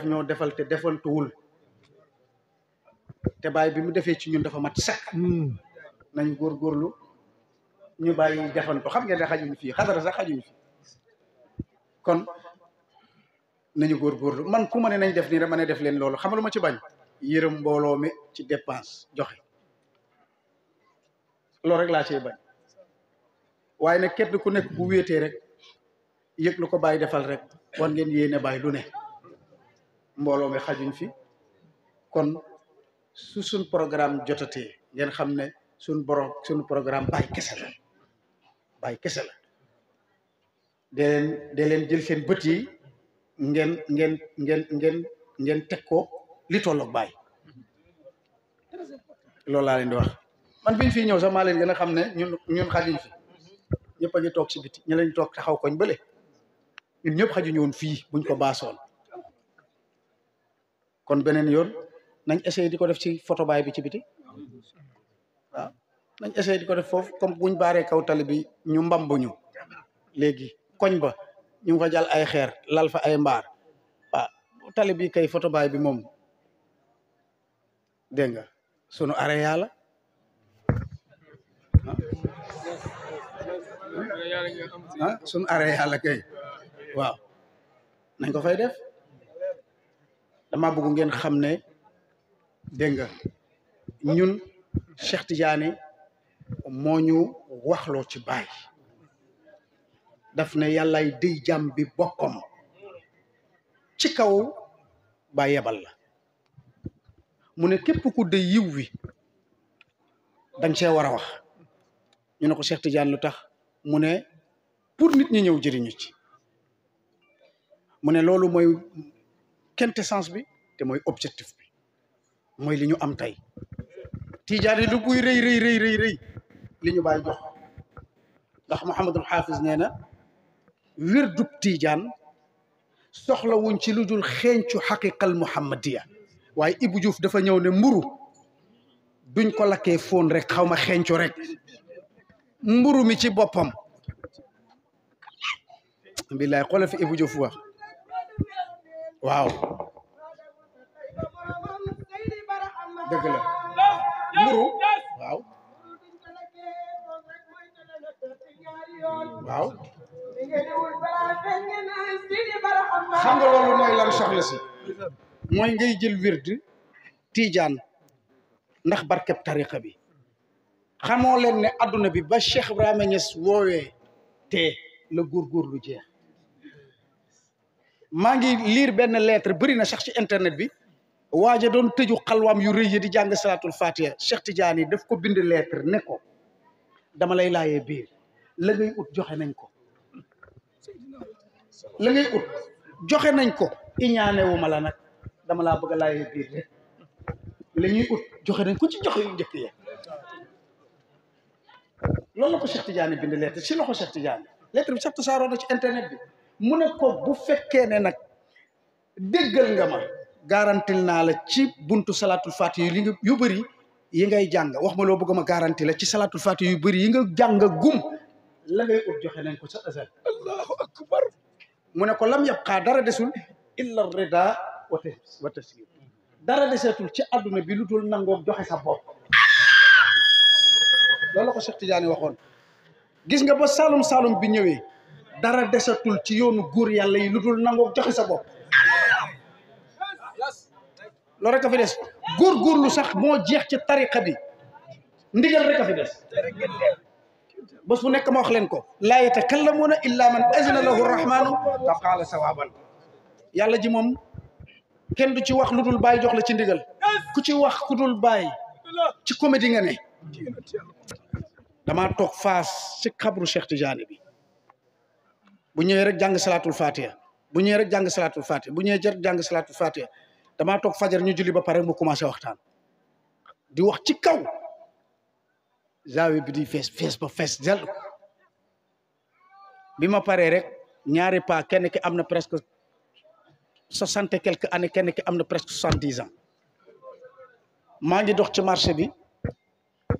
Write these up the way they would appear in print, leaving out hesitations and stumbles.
ñoo defal te defantuwul te baay bi mu defee ci ñun dafa mat sëkk nañu góorgóorlu ñu bàyyi defantu xam ngeen ne xajuñu fii xadara sax xajuñu fii kon nañu góorgóorlu man ku ma ne nañ def nii rek ma ne def leen loolu xam nga lu ma ci bañ yërëm mbooloo mi ci dépense joxe loolu rek laa cee bañ waaye nag kenn ku nekk bu wéetee rek yëg lu ko bàyyi defal rek war ngeen yéene bàyyi lu ne mbooloo mi xajuñ fi kon su suñ programme jotatee ngeen xam ne suñ programme bàyyi kese la bàyyi kese la de leen jël seen bët yi ngeen teg ko li tolloog bàyyi loolu laa leen di wax man biñ fii ñëw sax maa leen gën a xam ne ñun xajuñ fi ñëpp a ngi toog si biti ñu lañ toog taxaw koñ bële ñun ñëpp xajuñu woon fii buñ ko baasoon kon beneen yoon nañ essayé di ko def ci photo baay bi ci biti waaw nañ essayé di ko def foofu comme buñ baaree kaw tali bi ñu mbambuñu léegi koñ ba ñu ngi fa jàll ay xeer lal fa ay mbaar waaw tali bi kay photo baay bi moom dégg nga sunu are yàlla sunu are yàlla kay waaw nañ ko fay def dama bëgg ngeen xam ne dégg nga ñun Cheikh Tidiane moo ñu waxloo ci baay daf ne yàllay dëy jàmm bi boppam ci kaw baay yebal la mu ne képp ku dëy yiw wi dañ see war a wax ñu ne ko Cheikh Tidiane lu tax mu ne pour nit ñi ñëw jëriñu ci mu ne loolu mooy quintessence bi te mooy objectif bi mooy li ñu am tey Tidiane lu buy rëy li ñu bàyyi jox ndax Mouhamadul Hafiz nee na wirdub Tidiane soxla wuñ ci lu dul xeeñcu xaqiqal muhammadiya waaye Ibou Diouf dafa ñëw ne mburu duñ ko lakkee foon rek xaw ma xeeñcu rek mburu mi ci boppam billaay xoolal fi Ibou Diouf wax waaw dëgg la mburu waaw waaw xam nga loolu mooy lan soxla si mooy ngay jël wird Tidiane ndax barkeb tariqa bi xamoo leen ne adduna bi ba Cheikh Ibrahima Niass woowee te la góorgóorlu jeex maa ngi lire benn lettre bëri na sax ci internet bi waaja doon tëju xalwaam yu rëy yi di jàng salatul fatiha Cheikh Tidiane yi daf ko bind lettre ne ko dama lay laayee biir la ngay ut joxe nañ ko la ngay ut joxe nañ ko iñaanewu ma la nag dama laa bëgg a laayee biir rek la ñuy ut joxe nañ ko ci joxe yu njëkk ya loolu la ko Cheikh Tidiane bind lettre si loxo Cheikh Tidiane lettre bi sax tasaaroo na ci internet bi mu ne ko bu fekkee ne nag déggal nga ma garantil naa la ci buntu salatul fatiha yi li nga yu bëri yi ngay jàng wax ma loo bëgg ma garanti la ci salatul fatiha yu bëri yi nga jàng gum la ngay ut joxe nañ ko sa azal allahu akbar mu ne ko lam yabqaa dara desul illa rida wa taslim dara deseetul ci àdduna bi lu dul nangoo joxe sa bopp loolu la ko Cheikh Tidiane waxoon gis nga ba Saalum bi ñëwee dara desatul ci yoonu góor yàlla yi lu dul nangoo joxe sa bopp loolu rek a fi des góorgóorlu sax moo jeex ci tariqa bi ndigal rek a fi des bés bu nekk ma wax leen ko laa yatakallamuuna illa man azina lahu rahmanu wa qaala sawaban yàlla ji moom kenn du ci wax lu dul bàyyi jox la ci ndigal ku ci wax ku dul bàyyi ci comédie nga ne damaa toog Faas ci xabru Cheikh Tidiane bi bu ñëwee rek jàng salatul fatiha bu ñëwee rek jàng salatul fatiha bu ñëwee rek jàng salatul fatiha damaa toog fajar ñu julli ba pare mu commencé waxtaan di wax ci kaw zaawi bi di fees ba fees jël bi ma paree rek ñaari pas kenn ki am na presque 60 et quelques années kenn ki am na presque 70 ans maa ngi dox ci marché bi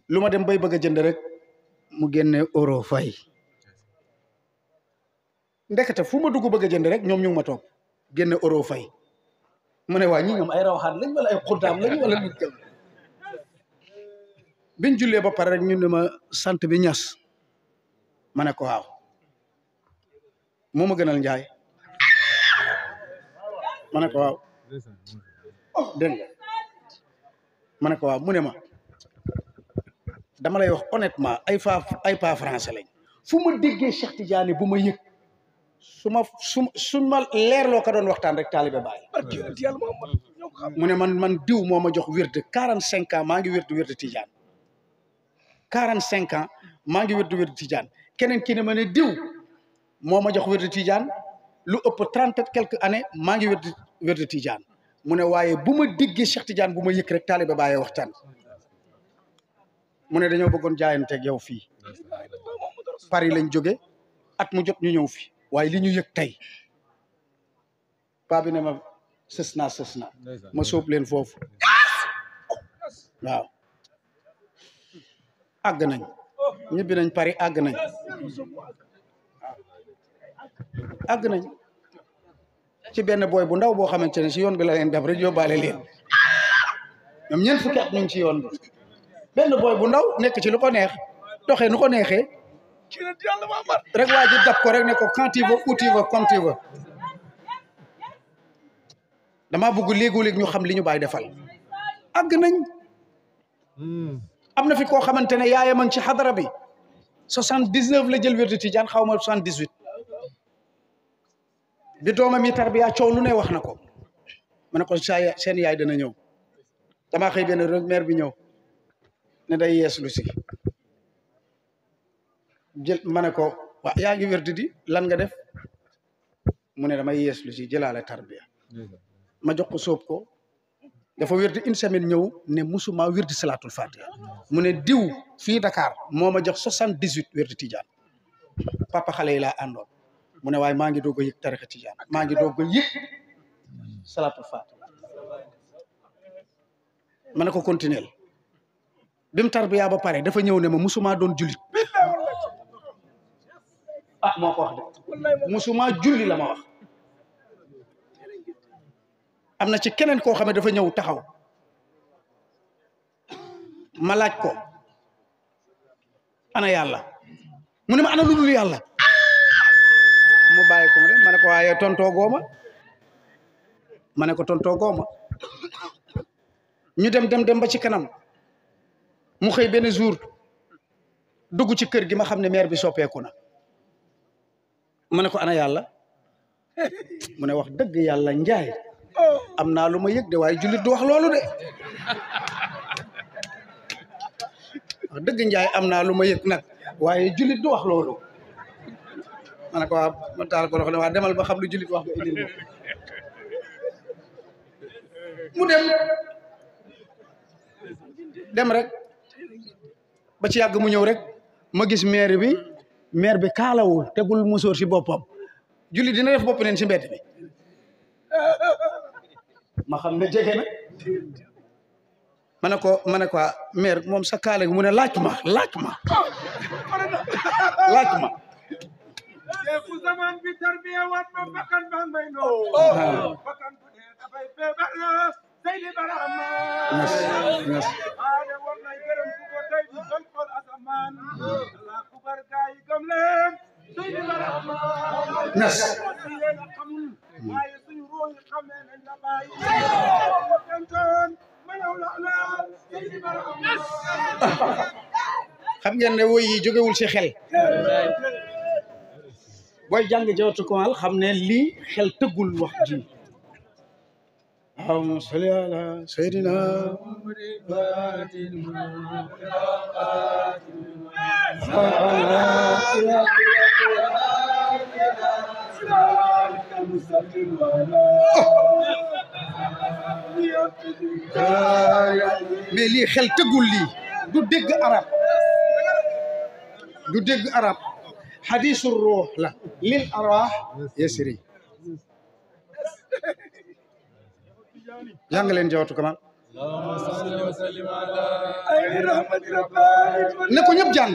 lu ma dem bay bëgg a jënd rek mu génne euro fay ndekete fu ma dugg bëgg a jënd rek ñoom ñu ngi ma toog génne euro fay mu ne waa ñi ñoom ay rawaxaan lañ wala ay xuddaam lañ wala nit kel biñ jullee ba pare rek ñu ne ma sant bi Ñas ma ne ko waaw moo ma gënal Njaay ma ne ko waaw dégg nga ma ne ko waaw mu ne ma dama lay wax honnêtement ay pas français lañ fu ma déggee Cheikh Tidiane bu ma yëg su ma leerloo ko doon waxtaan rek taalibe Baay mu ne man diw moo ma jox wird 45 ans maa ngi wird Tidiane 45 ans maa ngi wird Tidiane keneen ki ne ma ne diw moo ma jox wird Tidiane lu ëpp 30 et quelques années maa ngi wird Tidiane mu ne waaye bu ma déggee Cheikh Tidiane bu ma yëg rek taalibe Baay waxtaan mu ne dañoo bëggoon jaayanteeg yow fii Paris lañ jóge at mu jot ñu ñëw fi waaye li ñu yëg tey paa bi ne ma sës naa ma sóob leen foofu waaw àgg nañ ñibbi nañ Paris àgg nañ àgg nañ ci benn booy bu ndaw boo xamante ne si yoon bi la leen def rek yóbbaale leen ñoom ñeent fukki at ñu ngi ci yoon bi benn booy bu ndaw nekk ci lu ko neex doxee nu ko neexee rek waa ji dab ko rek ne ko quand tu veux où tu veux comme tu veux damaa bëgg léegoo-léeg ñu xam li ñu bàyyi defal àgg nañ am na fi koo xamante ne yaayam a ngi ci xadara bi 79 la jël wérdu Tijaan xaw ma 78 bi doomam yi tarbiya coow lu ne wax na ko ma ne ko seen yaay dana ñëw damaa xëy benn rek maire bi ñëw ne day yees lu si jël ma ne ko waa yaa ngi wérdi di lan nga def mu ne damay yees lu si jëlaale tarbiya ma jox ko sóob ko dafa wérdi une semaine ñëw ne musuma wérdi salaatul fatiha mu ne diw fii Dakar moo ma jox 78 wérdi Tijaan papa xale yi laa àndoon mu ne waaye maa ngi doog a yëg tarixa Tijaan maa ngi doog a yëg salaatul fatiha ma ne ko continuer bi mu tarbiya ba pare dafa ñëw ne ma musuma doon jullit moo ko wax de musuma julli la ma wax am na ci keneen koo xam ne dafa ñëw taxaw ma laaj ko ana yàlla mu ne ma ana lu dul yàlla mu bàyyi ko mu dem ma ne ko waaye tontoo gooma ma ne ko tontoo gooma ñu dem ba ci kanam mu xëy benn jour dugg ci kër gi ma xam ne maire bi soppeeku na ma ne ko ana yàlla mu ne wax dëgg yàlla Njaay am naa lu ma yëg de waaye jullit du wax loolu de wax dëgg Njaay am naa lu ma yëg nag waaye jullit du wax loolu ma ne ko waa ma taal ko loxo ne waa demal ba xam lu jullit wax nga indil mu dem rek ba ci yàgg mu ñëw rek ma gis maire bi kaalawul tegul musóor si boppam jullit dina def bopp neen si mbedd bi ma xam ne jege na ma ne ko maire moom sa kaala gi mu ne laaj ma Seeku zaman bi tarbiya wat ma bakkan ba may no bakkan bu dee dafay feebar Seydi Barhama aade war nay gërëm ku ko tey di doy xool asamaan Allah ku bar gaay gëm leen Seydi Barhama nas yéen a xamul waaye suñu roo yi xamee nañ la bàyyi ma tentoon ma yow la Seydi Barhama xam ngeen ne woy yi jógewul ci xel booy jàng Jawharatul Kamal xam ne lii xel tëggul wax ji اللهم صل على سيدنا mais lii xel tëggul lii du dégg arab xadiisu ruux la lil arwaax yasri jàng leen Jawharatul Kamal ne ko ñëpp jàng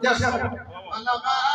Yes.